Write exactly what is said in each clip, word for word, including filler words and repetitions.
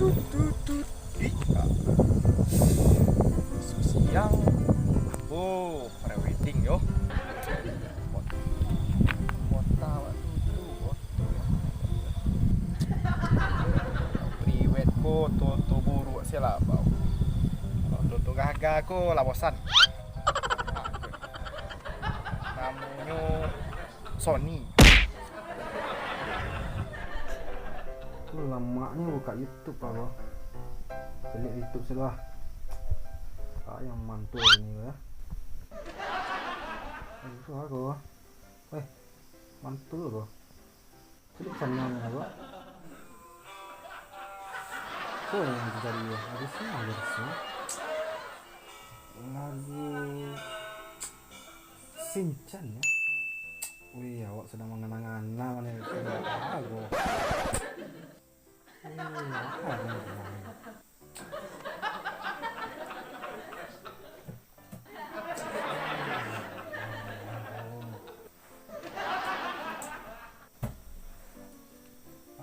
Tut, tut, tut. Ih, ah. Siang. Oh, pre-wedding yo. Kota waktu tu, kota. Priwet ko, toto buruak se lah, bau. Kalau toto gaga ko lah bosan. Namonyo Sony. Tu lamaknyo buka YouTube apa? Caliak YouTube se lah. Kak yang mantul ni ya. Eh, itu apa? Eh, mantul ko. Caliak channel ni apa? Ko yang dicari ya. Harusnya, harusnya. Lagu Sinchan ya. Wih, awak sedang mengena-ngena ni. Lagu. Wih, apa ni?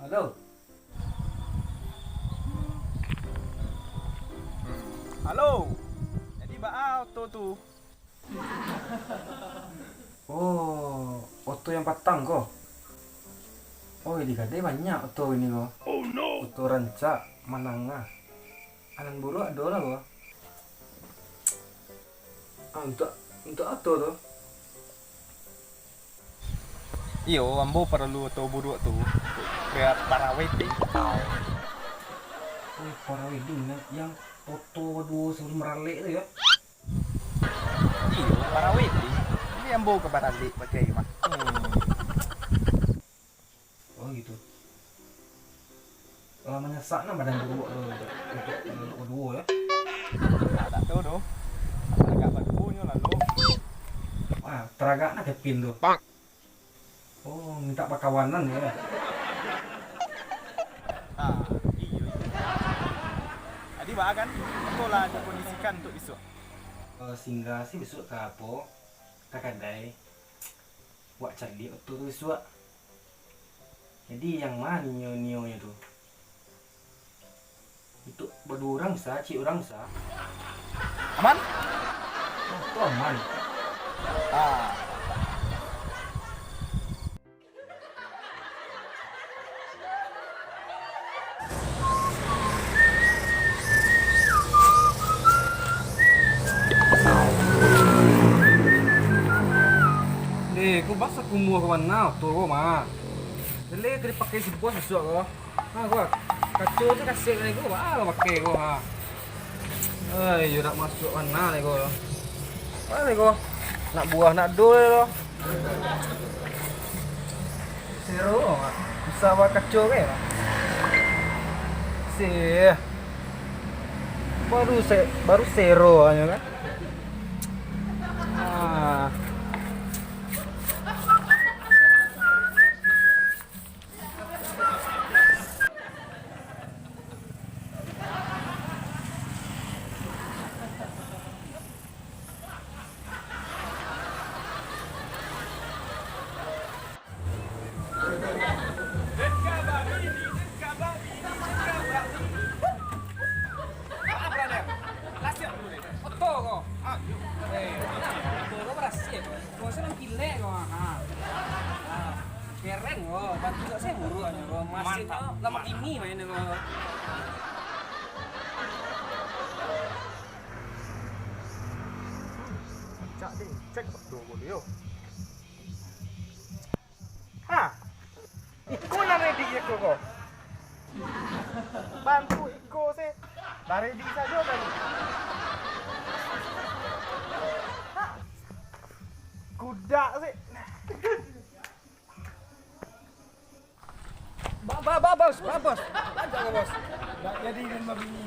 Halo. Halo. Jadi baa oto tu? Oh, oto yang patang ko. Oh, di kadai banyak oto ini ko. Oto rancak, manangah. Anan buruak ado lah ko. Ah, untuk, untuk oto tu. Iyo, ambo paralu oto buruak tu. Untuak pre-wedding. Wih, pre-wedding yang, yang foto duo sebelum maralek tu ya. Iyo, pre-wedding. Jadi ambo ka baralek pakai mah. Hmm. Oh gitu. Lah manyasak nah badan buruak tu untuk, untuk, untuk baduo ya. Nah, tak tahu tu. Taragak baduonyo lalu. Ah, taragak nah kepin tu. Oh, minta bakawanan ya. Ah, iyo, iyo. Jadi baa kan, oto lah dikondisikan untuk bisuak. Eh, singgah se bisuak ka apo? Ka kadai. Wak caliak oto tu bisuak. Jadi yang ma nio-nionyo tu? Untuk baduo urang sa, ciek urang sa. Aman? Oh, tu aman. Ah. Deh, ko basa kumuah ka mano tu ko mah? Lele ka dipakai si bos bisuak ko. Ha, ko. Kaco tu kasek lai ko, baa lah pakai ko, ha. Ai, yo dak masuak mano lai ko. Mano lai ko? Nak buah, nak dol lai ko. Sero, ha. Bisa bakaco ke? Sih. Baru se-, baru sero hanyo kan. Ah. Oto ko. Ah, eh, oto ko barasiah ko. Ko se nan kilek ko. Ha. Ha. Kereng ko. Bantuak se buruak nyo ko. Masin ko. Mantap. Lamborghini main ko. Cak deh, cek oto ko yo. Ha! Iko nan ready iko ko. Bantu iko se. Lah ready sajo tadi. Ha! Kudak se. Ba, ba, ba, bos, ba, bos. Lanjut ke, bos. Ndak jadi kan babini.